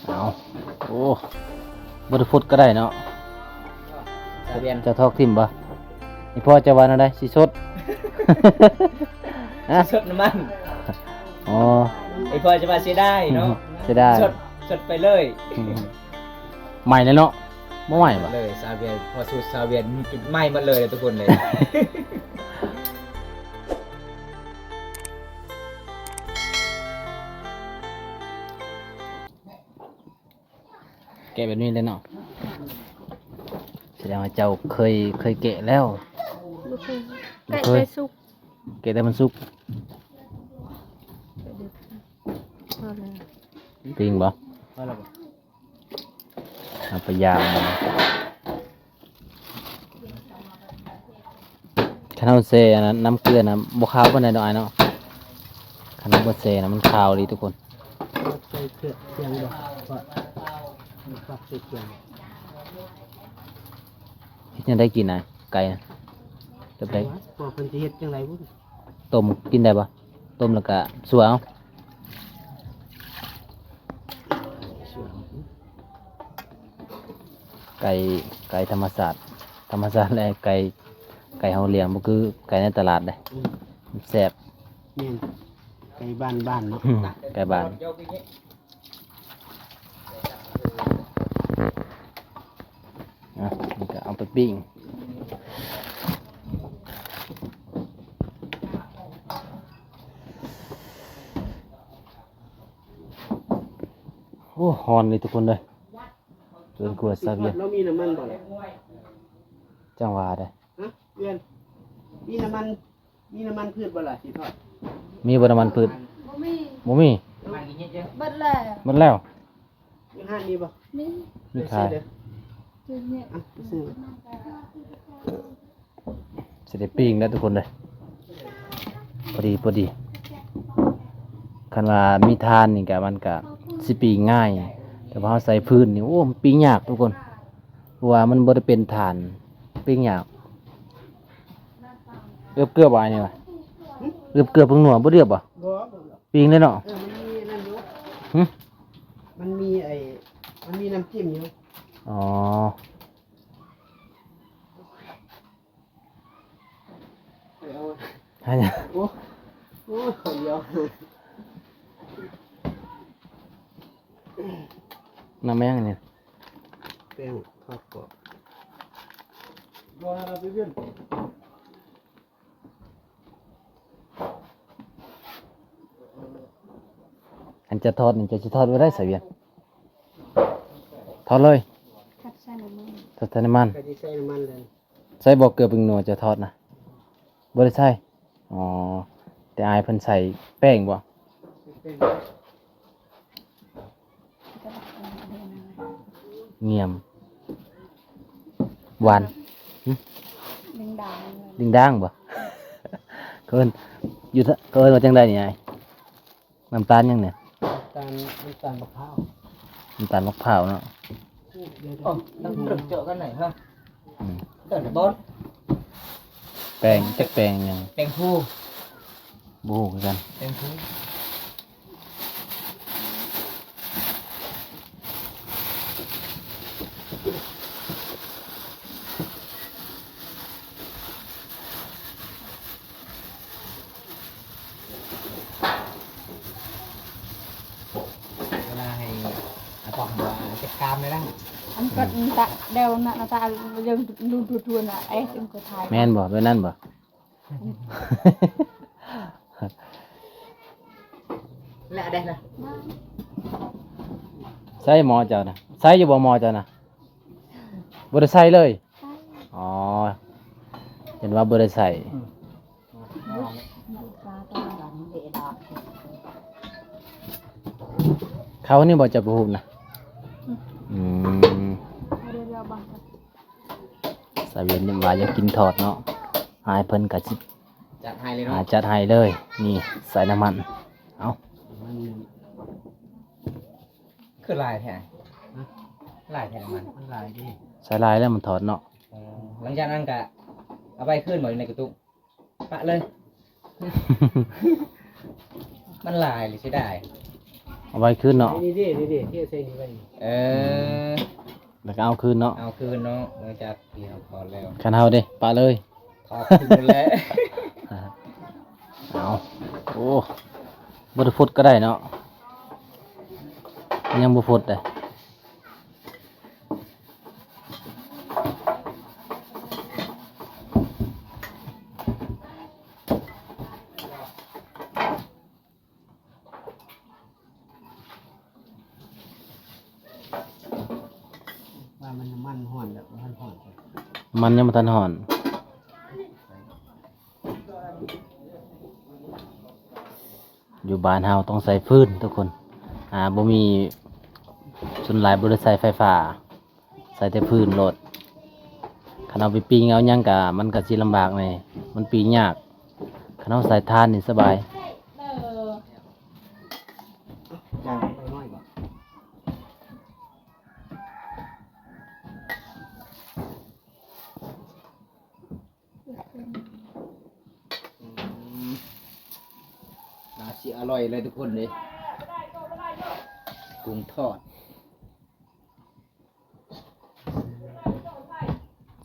ເອົາ ໂອ້ ບໍ່ໄດ້ຟົດກໍໄດ້ເນາະ. ສາວແວ່ນ ເຈົ້າທອກຖິ້ມບໍ່? ອີ່ພໍ່ເຈົ້າວ່າແນວໃດ? ຊິສົດ ຮະ? ສົດນ້ຳມັນ. ອໍ ອີ່ພໍ່ຈະວ່າເສຍດາຍເນາະ. ເສຍດາຍ ສົດ ສົດໄປເລີຍ. ອືມ ໃໝ່ແລ້ວເນາະ. ບໍ່ໃໝ່ບໍ່? ເລີຍ ສາວແວ່ນ ພໍສູດສາວແວ່ນ ໃໝ່ໝົດເລີຍທຸກຄົນເລີຍ. ແກະແບບນີ້ເລີຍເນາະ. ສະແດງວ່າເຈົ້າເຄີຍ ເຄີຍແກະແລ້ວ. ບໍ່ເຄີຍ ບໍ່ເຄີຍ ແກະແຕ່ສຸກ ແກະແຕ່ມັນສຸກ. ພໍແລ້ວ ປີ້ງບໍ່? ພໍແລ້ວບໍ່? ເອົາໄປຢາມ. ຄັນເຮົາແຊ່ອັນນັ້ນ ນ້ຳເກືອນະ ບໍ່ຄາວປານໃດດອກອ້າຍເນາະ. ຄັນເຮົາບໍ່ແຊ່ນະ ມັນຄາວອີ່ຫຼີທຸກຄົນ. ໃສ່ເຄື່ອງ ເຄື່ອງບໍ່? ເພາະມັນປັກໃສ່ເຄື່ອງ. ເຮັດຈັ່ງໃດກິນນະ ໄກ່ນະ? ແບບໃດ? ວ່າເພິ່ນຊິເຮັດຈັ່ງໃດບຸ? ຕົ້ມກິນໄດ້ບໍ່? ຕົ້ມແລ້ວກະຊົ່ວເອົາ. ໄກ່ ໄກ່ທຳມະຊາດ ທຳມະຊາດແຫຼະ. ໄກ່ ໄກ່ເຮົາລ້ຽງບໍ່ຄືໄກ່ໃນຕະຫຼາດເດ້. ອືມ ມັນແຊບ. ແມ່ນ ໄກ່ບ້ານໆເນາະ. ອືມ ໄກ່ບ້ານ. ອ່ະ ນີ້ກໍເອົາໄປປີ້ງ. ໂອ້ ຮ້ອນເລີຍທຸກຄົນເດີ. ເກີນກວ່າຊາວວຽດ. ລາວມີນ້ຳມັນບໍ່ລະ? ຈັ່ງວ່າເດ້. ຮະ ເພື່ອນ ມີນ້ຳມັນ ມີນ້ຳມັນພືດບໍ່ລະ ຊິທອດ? ມີບໍ່ນ້ຳມັນພືດ? ບໍ່ມີ ບໍ່ມີ. ເບິດແລ້ວ ເບິດແລ້ວ. ຢູ່ຮ້ານມີບໍ່? ມີ ມີຂາຍ. ຊື້ເດີ ຊື້ນີ້ ອ່ະ ຊື້. ຊິໄດ້ປີ້ງແລ້ວທຸກຄົນເດີ. ພໍດີ ພໍດີ. ຄັນວ່າມີຖ່ານນີ້ກະ ມັນກະຊິປີ້ງງ່າຍ, ແຕ່ວ່າເຮົາໃສ່ຟືນນີ້ ໂອ້ ມັນປີ້ງຍາກທຸກຄົນ, ເພາະວ່າມັນບໍ່ໄດ້ເປັນຖ່ານ, ປີ້ງຍາກ. ເອືອບເກືອບໍ່ອ້າຍນີ້ຫວາ? ຫຶ? ເອືອບເກືອ ເພິ່ງນົວ ບໍ່ເອືອບບໍ່? ບໍ່ ບໍ່ເອືອບ. ປີ້ງເລີຍເນາະ. ເອີ ມັນມີນັ້ນຢູ່. ຫຶ? ມັນມີໄອ້ ມັນມີນ້ຳຈິ້ມຢູ່. ອໍ. ໄປເອົາ ຫາຫຍັງ? ໂອ້ ໂອ້ຍ ເຂົ້າດຽວ. ນ້ຳແມ່ງອັນນີ້ ແປ້ງທອດກອບ. ອັນຈະທອດນີ້ ເຈົ້າຊິທອດແບບໃດ ສາວວຽນ? ທອດເລີຍ? ທອດໃສ່ນ້ຳມັນ. ທອດໃສ່ນ້ຳມັນ. ກໍຊິໃສ່ນ້ຳມັນເລີຍ. ໃສ່ບໍ່ເກືອ ເພິ່ງນົວ ຈະທອດນະ? ບໍ່ໄດ້ໃສ່. ອໍ ແຕ່ອ້າຍເພິ່ນໃສ່ແປ້ງບໍ່? ແປ້ງ. ງຽມ ຫວານ. ຫຶ? ດິງດາງ. ດິງດາງບໍ່? ເຂົາເອີ້ນ ຢູ່ ເຂົາເອີ້ນວ່າຈັ່ງໃດນີ້ອ້າຍ? ນ້ຳຕານຫຍັງນີ້? ນ້ຳຕານ ນ້ຳຕານບັກພ້າວ. ນ້ຳຕານບັກພ້າວເນາະ. ໂອ້ ນ້ຳເລິກເຈາະກັນໄດ້ຮະ. ອືມ ເອີ້ນແຕ່ບ່ອນ ແປ້ງ ຈັກແປ້ງຫຍັງ? ແປ້ງພູ ບໍ່ຮູ້ຄືກັນ. ແປ້ງພູ. ເວລາໃຫ້ອາປອກວ່າຈັດການໄດ້ແລ້ວ. ອັນກໍຕະແດວນະ ນະຕາເລື່ອງດູນທວນນະ ເອ ເປັນຄົນໄທ. ແມ່ນບໍ່? ແບບນັ້ນບໍ່? ແລ້ວໄດ້ນະ. ໃສ່ໝໍ້ເຈົ້ານະ? ໃສ່ຢູ່ບໍ່ໝໍ້ເຈົ້ານະ? ບໍ່ໄດ້ໃສ່ເລີຍ. ອໍ ເຫັນວ່າບໍ່ໄດ້ໃສ່. ເຂົ້ານີ້ບໍ່ ເຈົ້າໄປຫູບນະ? ອືມ ສາວວຽນວ່າຢາກກິນທອດເນາະ, ອ້າຍເພິ່ນກໍຊິຈັດໃຫ້ເລີຍເນາະ. ອ່າ ຈັດໃຫ້ເລີຍ. ນີ້ ໃສ່ນ້ຳມັນ. ເອົ້າ ຄືຫຼາຍແທ້? ຫະ? ຫຼາຍແທ້ນ້ຳມັນ? ມັນຫຼາຍເດ້. ໃສ່ຫຼາຍແລ້ວມັນທອດເນາະ. ເອີ ຫຼັງຈາກນັ້ນກະເອົາໄວ້ຄືນບໍ່ ຢູ່ໃນກະຕຸກ? ປະເລີຍ. ມັນຫຼາຍເລີຍ ເສຍດາຍ. ເ ເອົາໄວ້ຄືນເນາະ ນີ້ເດ້ ນີ້ເດ້ ທີ່ເອົາໃສ່ນີ້ໄວ້ນີ້ ເອີ ແລ້ວກໍເອົາຄືນເນາະ ເອົາຄືນເນາະ ຫຼັງຈາກທີ່ເຮົາຖອດແລ້ວ ຄັນເຮົາເດ້ ປະເລີຍ ຖອດຄືນແຫຼະ ເອົາ ໂອ້ ບໍ່ໄດ້ຟົດກໍໄດ້ເນາະ ຍັງບໍ່ຟົດເດ້. ວ່າມັນນ້ຳມັນຮ້ອນແລ້ວ ບໍ່ທັນຮ້ອນ ນ້ຳມັນຍັງບໍ່ທັນຮ້ອນ. ຢູ່ບ້ານເຮົາຕ້ອງໃຊ້ຟືນທຸກຄົນ ອ່າ ບໍ່ມີ ສ່ວນຫຼາຍບໍ່ໄດ້ໃຊ້ໄຟຟ້າ ໃຊ້ແຕ່ຟືນໂລດ ຄັນເອົາໄປປີ້ງເອົາຫຍັງກະ ມັນກະຊິລຳບາກແດ່ ມັນປີ້ງຍາກ ຄັນເຮົາໃຊ້ຖ່ານນີ້ສະບາຍ. ອືມ ໜ້າຊິອະລ່ອຍເລີຍທຸກຄົນເດ້ ກຸ້ງທອດ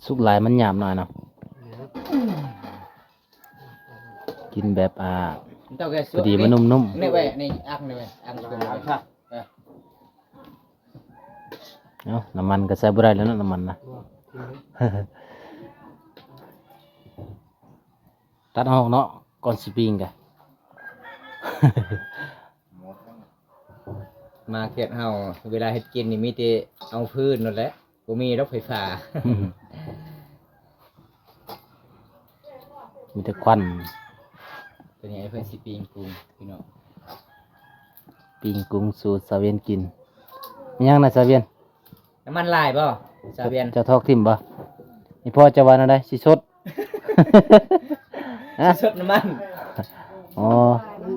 ສຸກຫຼາຍມັນຫຍາບໜ້ອຍເນາະ ກິນແບບ ອ່າ ພໍດີມັນນຸ້ມໆ ນີ້ໄວ້ ນີ້ອັກນີ້ໄວ້ ອັກຕົວນີ້ ເອົາ ນ້ຳມັນກໍໃສ່ບໍ່ໄດ້ແລ້ວເນາະ ນ້ຳມັນນະ ບໍ່ ຕັດອອກເນາະ ກ່ອນຊິປີ້ງກະ ມາເຂດເຮົາ ເວລາເຮັດກິນນີ້ມີແຕ່ເອົາຟືນນັ້ນແຫຼະ ບໍ່ມີດອກໄຟຟ້າ ມີແຕ່ຄວັນ. ຕອນນີ້ອ້າຍເພິ່ນຊິປີ້ງກຸ້ງພີ່ນ້ອງ ປີ້ງກຸ້ງສູ່ສາວວຽນກິນ. ແມ່ນຫຍັງນະສາວວຽນ? ນ້ຳມັນຫຼາຍບໍ່ສາວວຽນ? ເຈົ້າຖອກຖິ້ມບໍ່? ອີ່ພໍ່ເຈົ້າວ່າແນວໃດ? ຊິສົດ? ຮະ? ຊິສົດນ້ຳມັນ. ອໍ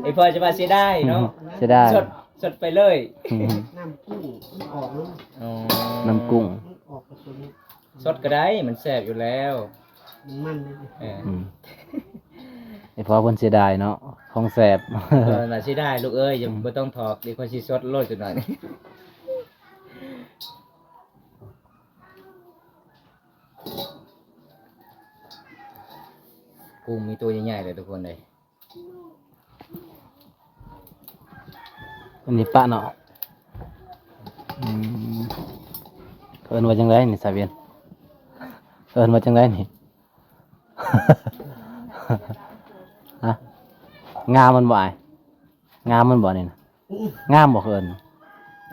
ອີ່ພໍ່ຈະວ່າເສຍດາຍເນາະ. ເສຍດາຍ. ສົດ ສົດໄປເລີຍ. ອືມ ນ້ຳກຸ້ງມັນອອກເນາະ. ອໍ ນ້ຳກຸ້ງມັນອອກກະສົດ. ສົດກໍໄດ້ ມັນແຊບຢູ່ແລ້ວ ມັນມັນເດ້. ເອີ ອືມ ອີ່ພໍ່ເພິ່ນເສຍດາຍເນາະ ຂອງແຊບ. ເອີ ເສຍດາຍລູກເອີຍ ຢ່າ ອືມ ບໍ່ຕ້ອງຖອກ ດຽວຂ້ອຍຊິສົດໂລດຈັກໜ້ອຍ. ກຸ້ງມີໂຕໃຫຍ່ໆເລີຍທຸກຄົນເອີຍ. ອັນນີ້ປະເນາະ. ອືມ ເອີ້ນວ່າຈັ່ງໃດນີ້ສາວວຽນ? ເອີ້ນວ່າຈັ່ງໃດນີ້? ຮະ? ງາມມັນບໍ່ອ້າຍ? ງາມມັນບໍ່ນີ້ນະ? ອືມ ງາມບໍ່ເຂົາເອີ້ນ?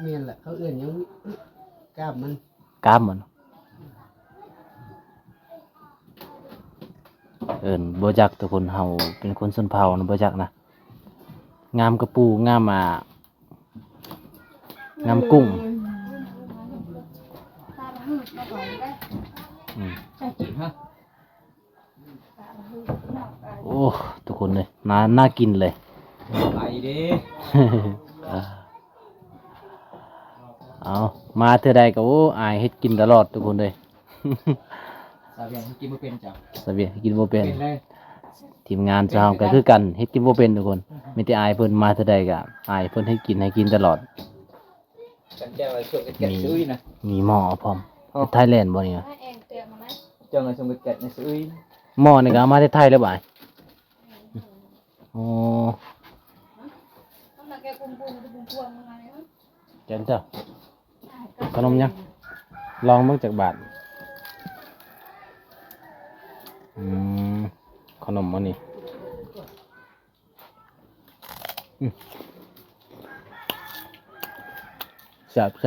ແມ່ນລະ ເຂົາເອີ້ນຫຍັງ? ກ້າມມັນ. ກ້າມມັນ ເອີ້ນບໍ່ຈັກທຸກຄົນ ເຮົາເປັນຄົນຊົນເຜົ່ານະ ບໍ່ຈັກນະ. ງາມກະປູ ງາມ ອ່າ ງາມກຸ້ງ. ອືມ ໂອ້ ທຸກຄົນເອີຍ ໜ້າ ໜ້າກິນເລີຍ. ໄປເດ້. ເອົາ ມາເທື່ອໃດກໍ ໂອ້ ອ້າຍເຮັດກິນຕະຫຼອດທຸກຄົນເອີຍ. ສາວວຽນເຮັດກິນບໍ່ເປັນເຈົ້າ. ສາວວຽນເຮັດກິນບໍ່ເປັນ. ເປັນເລີຍ. ທີມງານເຮົາກໍຄືກັນ ເຮັດກິນບໍ່ເປັນທຸກຄົນ. ມີແຕ່ອ້າຍເພິ່ນມາເທື່ອໃດກໍ ອ້າຍເພິ່ນເຮັດກິນໃຫ້ກິນຕະຫຼອດ. ກັນແຈວຊວນກັນແກະ ມີ ຊື້ນະ ມີໝໍ້ພ້ອມ. ເຮັດໄທແລນບໍ່ນີ້ນະ? ເຈົ້ານາຍຊົງກັນແກະນະຊື້. ໝໍ້ນີ້ກໍເອົາມາແຕ່ໄທແລ້ວບາດ. ອໍ ແກະເຈົ້າ. ຂະໜົມຫຍັງ? ລອງເບິ່ງຈັກບາດ. ອືມ ຂະໜົມອັນນີ້. ອືມ ແຊບໆ.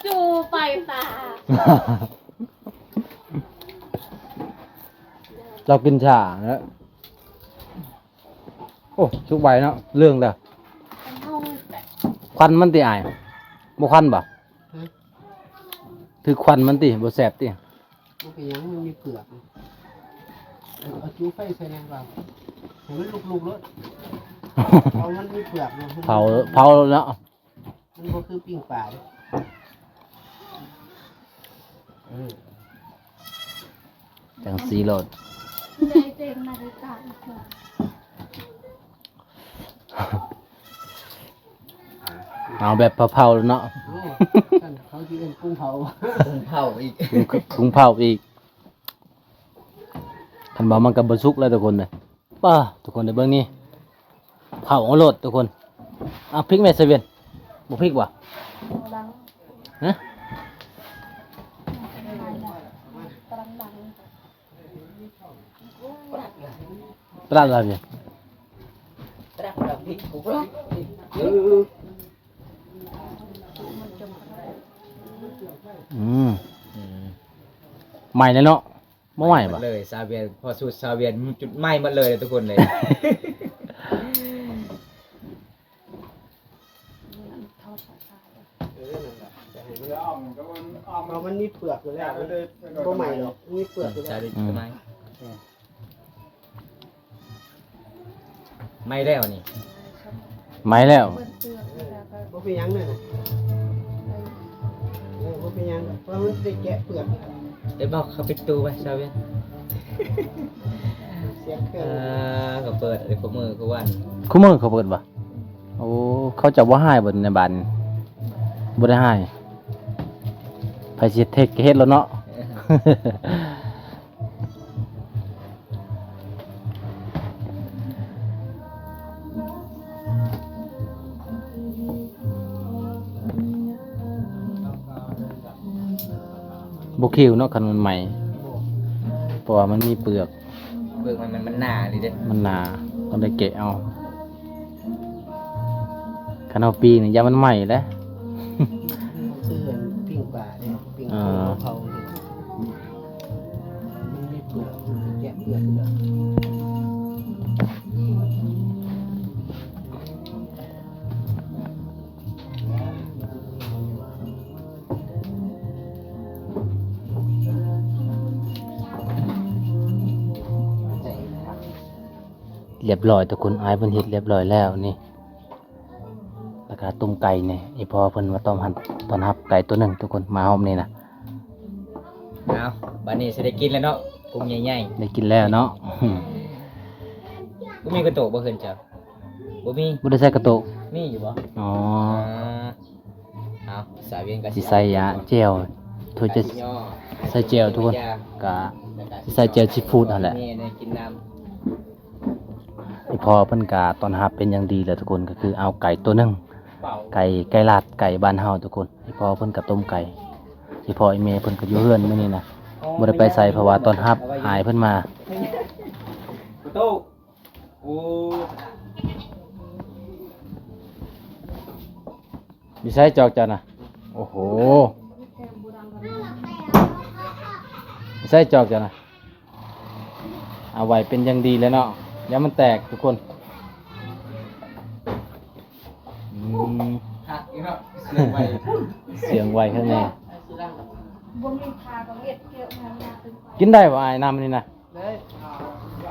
ຈູ່ໄປຕາ ເຈົ້າກິນຊ້າແລ້ວ. ໂອ້ ສຸກໄວເນາະ ເຫຼືອງແລ້ວ. ຄວັນມັນຕິອ້າຍ? ບໍ່ຄວັນບໍ່? ຮະ? ຖືກຄວັນມັນຕິ ບໍ່ແຊບຕິ? ມັນເປັນຫຍັງ ມັນມີເປືອກ. ເອົາ ເອົາຈູ່ໄຟໃສ່ແດ່ວ່າ ໃຫ້ມັນລຸກໆໂລດ. ເອົາ ມັນມີເປືອກເນາະ ເຜົາ ເຜົາໂລດເນາະ. ມັນບໍ່ຄືປີ້ງປາເດ້. ເອີ ຈັ່ງຊີ້ໂລດ. ໃຫຍ່ເຕັມນາລິກາອີກເທື່ອ. ເອົາແບບເຜົາໆເນາະ. ເອົ້າ ເຂົາຊິເອີ້ນກຸງເຜົາ ກຸງເຜົາອີກ ກຸງເຜົາອີກ. ຄັນວ່າມັນກໍບໍ່ສຸກແລ້ວທຸກຄົນເດີ. ປ້າ ທຸກຄົນໄດ້ເບິ່ງນີ້ ເຜົາເອົາໂລດທຸກຄົນ. ເອົາ ພິກແມ່ສະຫວຽນ ບໍ່ພິກຫວາ? ຮະ? ຕະຫຼາດລາວນີ້ ອືມ ອືມ ໃໝ່ແລ້ວເນາະ. ບໍ່ໄໝ້ບໍ່? ເລີຍ ຊາວຫວຽນ ພໍສູດຊາວຫວຽນ ຈຸດໄໝ້ໝົດເລີຍທຸກຄົນເລີຍ. ເພາະມັນມີເປືອກຢູ່ແລ້ວ ບໍ່ໄໝ້ດອກ ມີເປືອກຢູ່ແລ້ວ. ອືມ ໄໝ້ແລ້ວນີ້ ໄໝ້ແລ້ວ. ບໍ່ເປັນຫຍັງເລີຍນະ ເອີ ບໍ່ເປັນຫຍັງດອກ ເພາະມັນໄດ້ແກະເປືອກ. ໄດ້ບອກເຂົາປິດຕູ້ໄວ້ຊາວຫວຽນ ສຽງເຄື່ອງ ເອີ ເຂົາເປີດໄດ້ຄູ່ມື້ຄູ່ວັນ ຄູ່ມື້ເຂົາເປີດບໍ່? ໂອ້ ເຂົາເຈົ້າບໍ່ຮ້າຍບໍ່ໃນບ້ານ? ບໍ່ໄດ້ຮ້າຍ ໃຜຊິເຮັດເຮັດໂລດເນາະ. ບໍ່ຂິວເນາະ ຄັນມັນໃໝ່ ເພາະວ່າມັນມີເປືອກ ເປືອກມັນ ມັນ ມັນໜານີ້ເດ້ ມັນໜາ ຕ້ອງໄດ້ແກະເອົາ. ຄັນເຮົາປີ້ງນີ້ ຢ້ານມັນໄໝ້ແຫຼະ ຄືປີ້ງປາເດ້ ປີ້ງ ອ່າ ເຜົາ ມັນມີເປືອກ ມັນແກະເປືອກເລີຍ. ຮຽບຮ້ອຍທຸກຄົນ ອ້າຍເພິ່ນເຮັດຮຽບຮ້ອຍແລ້ວນີ້ ແລ້ວກະຕົ້ມໄກ່ນີ້ ອີ່ພໍ່ເພິ່ນມາຕ້ອນຮັບ ຕ້ອນຮັບໄກ່ໂຕໜຶ່ງທຸກຄົນ ມາຮອບນີ້ນະ. ເອົາ ບາດນີ້ຊິໄດ້ກິນແລ້ວເນາະ ປຸງໃຫຍ່ໆ ໄດ້ກິນແລ້ວເນາະ. ບໍ່ມີກະໂຕະບໍ່ເຮືອນເຈົ້າ? ບໍ່ມີ ບໍ່ໄດ້ໃສ່ກະໂຕະ ມີຢູ່ບໍ່? ອໍ ເອົາ ສາວຫວຽນກໍຊິໃສ່ ອ່າ ແຈ່ວ ຖ້ວຍຈະໃສ່ແຈ່ວທຸກຄົນ ກະຊິໃສ່ແຈ່ວຊີຟູດຫັ້ນແຫຼະ. ອີ່ພໍ່ເພິ່ນກະຕ້ອນຮັບເປັນຢ່າງດີແຫຼະທຸກຄົນ ກໍຄືເອົາໄກ່ໂຕໜຶ່ງ ໄກ່ ໄກ່ລາດ ໄກ່ບ້ານເຮົາທຸກຄົນ. ອີ່ພໍ່ເພິ່ນກໍຕົ້ມໄກ່ ອີ່ພໍ່ອີ່ແມ່ເພິ່ນກໍຢູ່ເຮືອນມື້ນີ້ນະ ບໍ່ໄດ້ໄປໃສ ເພາະວ່າຕ້ອນຮັບອ້າຍເພິ່ນມາ. ໂອ້ ຢູ່ໃສຈອກເຈົ້ານະ? ໂອ້ໂຫ ຢູ່ໃສຈອກເຈົ້ານະ? ເອົາໄວ້ເປັນຢ່າງດີແລ້ວເນາະ ຢ່າມັນແຕກທຸກຄົນ. ອືມ ຄັກຢູ່ເນາະ ສຽງໄວ ສຽງໄວຂ້າງໃນ. ບໍ່ມີພາກໍເຮັດກ່ຽວມາ ກິນໄດ້ບໍ່ອ້າຍ ນ້ຳນີ້ນະ? ໄດ້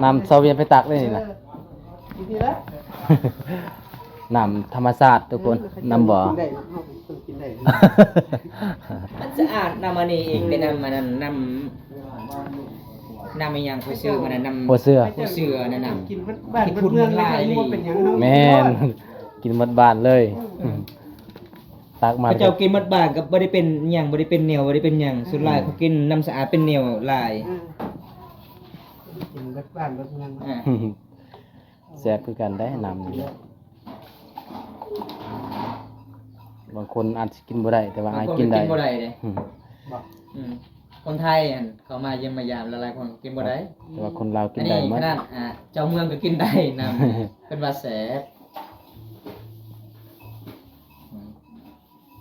ນ້ຳຊາວຫວຽນໄປຕັກໄດ້ນີ້ນະ ເອີ ກິນນີ້ລະ ນ້ຳທຳມະຊາດທຸກຄົນ ເອີ ນ້ຳບໍ່ ກິນໄດ້ ເຮົາເປັນຄົນກິນໄດ້ ມັນສະອາດ ນ້ຳອັນນີ້ອີກ ແຕ່ນ້ຳອັນນັ້ນ ນ້ຳ ນ້ຳອີ່ຫຍັງ ຜູ້ຊື່ມັນນະ ນ້ຳ ຜູ້ເສືອ ຜູ້ເສືອນັ້ນນະ ກິນໝົດບ້ານໝົດເມືອງ ກິນພຸ້ນຫຼາຍອີ່ຫຼີ ແມ່ນ ກິນໝົດບ້ານເລີຍ. ອືມ ຕັກມາ ເຂົາເຈົ້າກິນໝົດບ້ານກໍບໍ່ໄດ້ເປັນຫຍັງ ບໍ່ໄດ້ເປັນໜຽວ ບໍ່ໄດ້ເປັນຫຍັງ ສ່ວນຫຼາຍ ອືມ ເຂົາກິນນ້ຳສະອາດເປັນໜຽວຫຼາຍ. ອືມ ກິນໝົດບ້ານໝົດເມືອງ ອ່າ ແຊບຄືກັນໄດ໋ ນ້ຳນີ້ ບາງຄົນອາດຊິກິນບໍ່ໄດ້ ແຕ່ວ່າອ້າຍກິນໄດ້ ບາງຄົນກໍກິນບໍ່ໄດ້ເດ້ ອືມ ບໍ່ ອືມ ຄົນໄທຫັ້ນ ເຂົາມາຢ້ຽມມາຢາມຫຼາຍໆຄົນກໍກິນບໍ່ໄດ້ ແຕ່ວ່າຄົນລາວກິນໄດ້ໝົດ ອັນນີ້ຂະໜາດ ອ່າ ເຈົ້າເມືອງກໍກິນໄດ້ ນ້ຳ ເພິ່ນວ່າແຊບ. ອືມ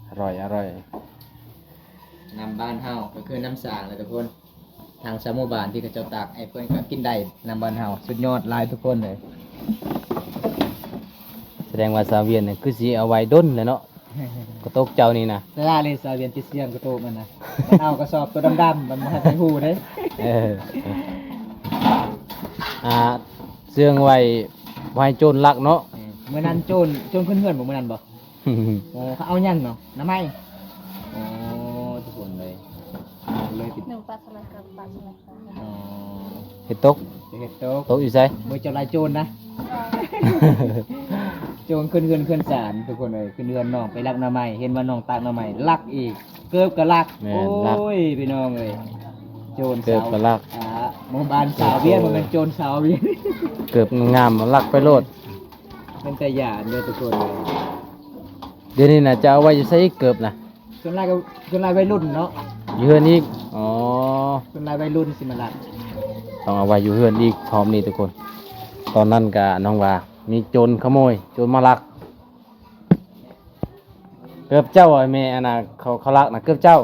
ອະຮ່ອຍ ອະຮ່ອຍ ນ້ຳບ້ານເຮົາກໍຄືນ້ຳສາງແຫຼະທຸກຄົນ ທາງຊາວໝູ່ບ້ານທີ່ເຂົາເຈົ້າຕັກໃຫ້ເພິ່ນກໍກິນໄດ້ ນ້ຳບ້ານເຮົາ ສຸດຍອດຫຼາຍທຸກຄົນເລີຍ. ສະແດງວ່າຊາວຫວຽນນີ້ຄືຊິເອົາໄວ້ດົນແລ້ວເນາະ ກະໂຕກເຈົ້ານີ້ນະ ສະຫຼາດເລີຍ ຊາວຫວຽນຕິດສ່ຽງກະໂຕກມັນນະ ມັນເອົາກະສອບໂຕດຳໆ ມັນບໍ່ໃຫ້ໃຜຮູ້ເດ້. ເອີ ອ່າ ເຊື່ອງໄວ້ ບໍ່ໃຫ້ໂຈນລັກເນາະ. ເອີ ມື້ນັ້ນໂຈນ ໂຈນຂຶ້ນເຮືອນບໍ່ມື້ນັ້ນບໍ່? ໂອ້ ເຂົາເອົາຫຍັງເນາະ? ໜໍ່ໄມ້? ໂອ້ ທຸກຄົນເລີຍ ເລີຍຕິດ ໜຶ່ງປາສະໄລກັບປາສະໄລກັບ ອໍ ເຫັດຕົກ ເຫັດຕົກ ຕົກຢູ່ໃສ? ບໍ່ ເຈົ້າລາຍໂຈນນະ. ໂຈນຂຶ້ນເຮືອນຂຶ້ນຊານ ທຸກຄົນເອີຍ, ຂຶ້ນເຮືອນນ້ອງໄປລັກໜໍ່ໄມ້ ເຫັນວ່ານ້ອງຕາກໜໍ່ໄມ້ ລັກອີກ, ເກີບກໍລັກ. ແມ່ນ ໂອ້ຍ ພີ່ນ້ອງເອີຍ, ໂຈນ ເກີບກໍລັກ ສາວ ອ່າ ໝູ່ບ້ານສາວວຽງ, ບໍ່ແມ່ນໂຈນສາວວຽງ. ເກີບງາມໆ ລັກໄປໂລດ. ເປັນຕາຢ້ານເດີທຸກຄົນເອີຍ. ດຽວນີ້ນະ ຈະເອົາໄວ້ຢູ່ໃສອີກເກີບນະ? ສ່ວນຫຼາຍກໍ ສ່ວນຫຼາຍໄວລຸ້ນເນາະ ຢູ່ເຮືອນອີກ. ອໍ ສ່ວນຫຼາຍໄວລຸ້ນຊິມາລັກ. ຕ້ອງເອົາໄວ້ຢູ່ເຮືອນອີກຮອບນີ້ທຸກຄົນ. ຕອນນັ້ນກະນ້ອງວ່າມີໂຈນຂະໂມຍ ໂຈນມາລັກ ເກີບເຈົ້າ. ແມ່ ອັນນ່າ ເຂົາ ເຂົາລັກນະ ເກີບເຈົ້າ.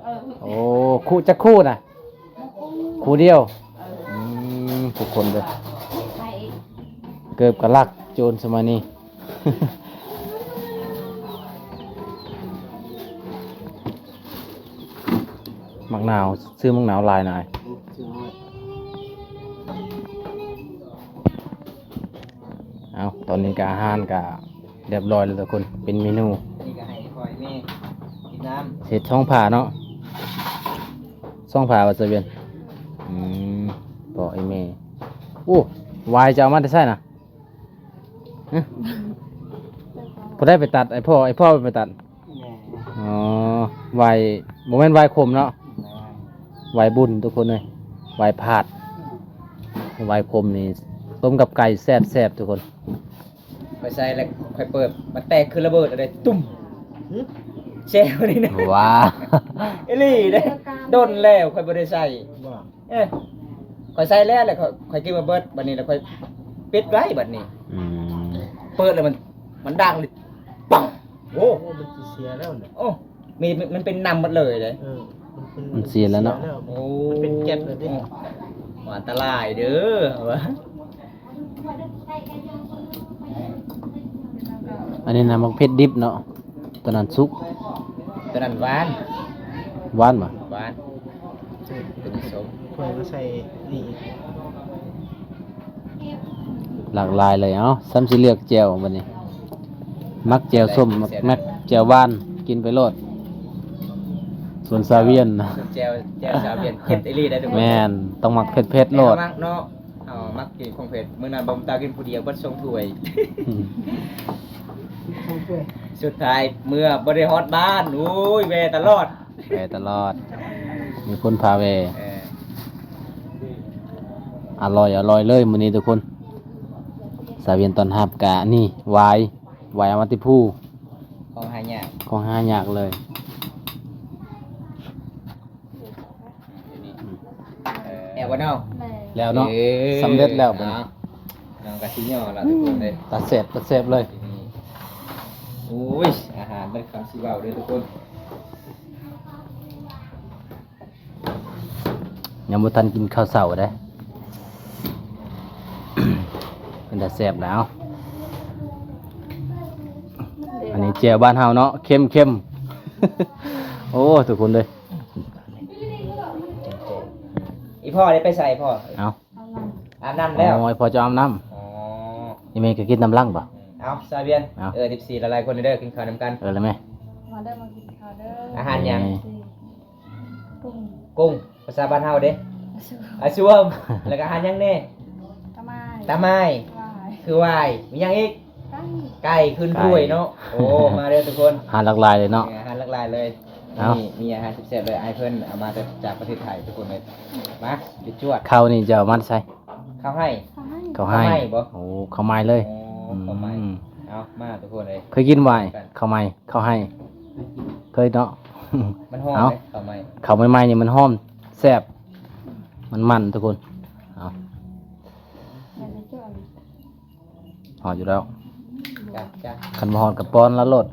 ເອີ ໂອ້ ຄູ່ ຈັກຄູ່ນະ? ຄູ່ດຽວ. ເອີ ອືມ ທຸກຄົນເດີ ເກີບກໍລັກ ໂຈນສະໄໝນີ້. ໝາກນາວ ຊື້ໝາກນາວຫຼາຍນາຍ. ເອົາ ຕອນນີ້ກໍອາຫານກໍຮຽບຮ້ອຍແລ້ວທຸກຄົນ, ເປັນເມນູ. ນີ້ກໍໃຫ້ພໍ່ໃຫ້ແມ່ກິນນ້ຳ. ເຮັດຊ່ອງຜ້າເນາະ, ຊ່ອງຜ້າວ່າຊະວຽນ. ອືມ ພໍ່ໃຫ້ແມ່. ໂອ້ ຫວາຍຈະເອົາມາແຕ່ໃສນະ? ຮະ? ຜູ້ໃດໄປຕັດ? ໄອ້ພໍ່ ໄອ້ພໍ່ເປັນໄປຕັດ. ແມ່ ອໍ ຫວາຍ ບໍ່ແມ່ນຫວາຍຂົມເນາະ. ແມ່ ຫວາຍບຸນທຸກຄົນເອີຍ, ຫວາຍພາດ. ຫວາຍຂົມນີ້ຕົ້ມກັບໄກ່ແຊບໆ ທຸກຄົນ. ຂ້ອຍໃສ່ແລ້ວຂ້ອຍເປີດ ມັນແຕກຄືລະເບີດເລີຍ ຕຸ້ມ. ຫຶ? ແຊວນີ້ນະ. ວ້າ ອີ່ຫຼີເດ້, ດົນແລ້ວຂ້ອຍບໍ່ໄດ້ໃສ່. ບໍ່ ເອີ ຂ້ອຍໃສ່ແລ້ວ ແລ້ວຂ້ອຍ ຂ້ອຍກິນບໍ່ເບິດ ບັດນີ້ແລ້ວຂ້ອຍປິດໄວ້ບັດນີ້. ອືມ ເປີດແລ້ວມັນ ມັນດັງເລີຍ ປັງ. ໂອ້ ໂອ້ ມັນຊິເສຍແລ້ວນະ. ໂອ້ ມີ ມັນເປັນນ້ຳໝົດເລີຍເດ້. ເອີ ມັນເປັນ ມັນເສຍແລ້ວເນາະ. ເສຍແລ້ວ ໂອ້ ມັນເປັນແກັສເລີຍເດ້. ໂອ້ ອັນຕະລາຍເດີ. ອັນນີ້ນະ ໝາກເຜັດດິບເນາະ, ຕົວນັ້ນສຸກ ຕົວນັ້ນຫວານ. ຫວານບໍ່? ຫວານ ຕົວນີ້ສົ້ມ. ຂ້ອຍມາໃສ່ນີ້ອີກ ຫຼາກຫຼາຍເລີຍ. ເອົ້າ ສ່ຳຊິເລືອກແຈ່ວບັດນີ້, ມັກແຈ່ວສົ້ມ ມັກ ມັກແຈ່ວຫວານ ກິນໄປໂລດ. ສ່ວນສາວວຽນ ແຈ່ວ ແຈ່ວສາວວຽນເຜັດອີ່ຫຼີໄດ໋ທຸກຄົນ. ແມ່ນ ຕ້ອງມັກເຜັດໆໂລດ ແຕ່ວ່າມັກເນາະ. ເຮົາມັກກິນຂອງເຜັດ. ມື້ນັ້ນບໍ່ຕາກິນຜູ້ດຽວເບິດສອງຖ້ວຍ. ສອງຖ້ວຍ ສຸດທ້າຍເມື່ອບໍ່ໄດ້ຮອດບ້ານ. ໂອ້ຍ ແວ່ຕະຫຼອດ ແວ່ຕະຫຼອດ ມີຄົນພາແວ່. ເອີ ອະລ່ອຍ ອະລ່ອຍເລີຍມື້ນີ້ທຸກຄົນ. ສາວວຽນຕ້ອນຮັບກະນີ້ ຫວາຍ ຫວາຍເອົາມາແຕ່ພູ ຂອງຫາຍາກ ຂອງຫາຍາກເລີຍ. ແລ້ວບໍ່ນ້ອງ? ແລ້ວເນາະ. ເອີ ສຳເລັດແລ້ວບັດນີ້. ນ້ອງກະຊິຍໍລະທຸກຄົນເດ້. ຕາແຊບ ຕາແຊບເລີຍ. ໂອ້ຍ ອາຫານເບິດຄຳຊິເວົ້າເດີທຸກຄົນ. ຍັງບໍ່ທັນກິນເຂົ້າເຊົ້າເດ້. ເປັນຕາແຊບແລ້ວ. ອັນນີ້ແຈ່ວບ້ານເຮົາເນາະ ເຄັມໆ. ໂອ້ ທຸກຄົນເດີ. ອີ່ພໍ່ໄດ້ໄປໃສພໍ່? ເອົ້າ ອາບນ້ຳແລ້ວ. ອໍ ອີ່ພໍ່ຈະອາບນ້ຳ. ອໍ ອີ່ແມ່ກໍກິນນ້ຳຫຼັງບໍ່? ເອົາ ສາວວຽນ ເອົາ ເອີ ເອັຟຊີຫຼາຍໆຄົນເດີ ກິນເຂົ້ານຳກັນ. ເອີ ແລ້ວແມ່ ມາເດີ ມາກິນເຂົ້າເດີ. ອາຫານຫຍັງ? ເອີ ກຸ້ງ ກຸ້ງ ພາສາບ້ານເຮົາເດ້ ອາຊວມ ອາຊວມ. ແລ້ວກໍອາຫານຫຍັງແດ່? ຕາໝ່າຍ ຕາໝ່າຍ ຫວາຍ ຄືຫວາຍ. ມີຫຍັງອີກ? ໄກ່ ໄກ່ຂຶ້ນຖ້ວຍເນາະ. ໂອ້ ມາເດີທຸກຄົນ ອາຫານຫຼາກຫຼາຍເລີຍເນາະ. ເອີ ອາຫານຫຼາກຫຼາຍເລີຍ. ເອົ້າ ນີ້ມີອາຫານແຊບໆເລີຍ ອ້າຍເພິ່ນເອົາມາແຕ່ຈາກປະເທດໄທທຸກຄົນເລີຍ. ມາ ຈວດໆ. ເຂົ້ານີ້ຈະເອົາມາແຕ່ໃສ? ເຂົ້າໄຮ່ ເຂົ້າໄຮ່ ເຂົ້າໄຮ່ບໍ່? ໂອ້ ເຂົ້າໄມ້ເລີຍ. ໂອ້ ເຂົ້າໄມ້. ອືມ ເອົາ ມາທຸກຄົນເອີຍ. ເຄີຍກິນຫວາຍ? ເຂົ້າໄມ້ ເຂົ້າໄຮ່ ເຄີຍເນາະ. ມັນຫອມເດ້ ເຂົ້າໄມ້ ເຂົ້າໃໝ່ໆນີ້ມັນຫອມແຊບ ມັນມັນທຸກຄົນ. ເອົາ ຮອດຢູ່ແລ້ວ. ຈ້າ ຈ້າ ຄັນບໍ່ຮອດກໍປ້ອນລະໂລດ.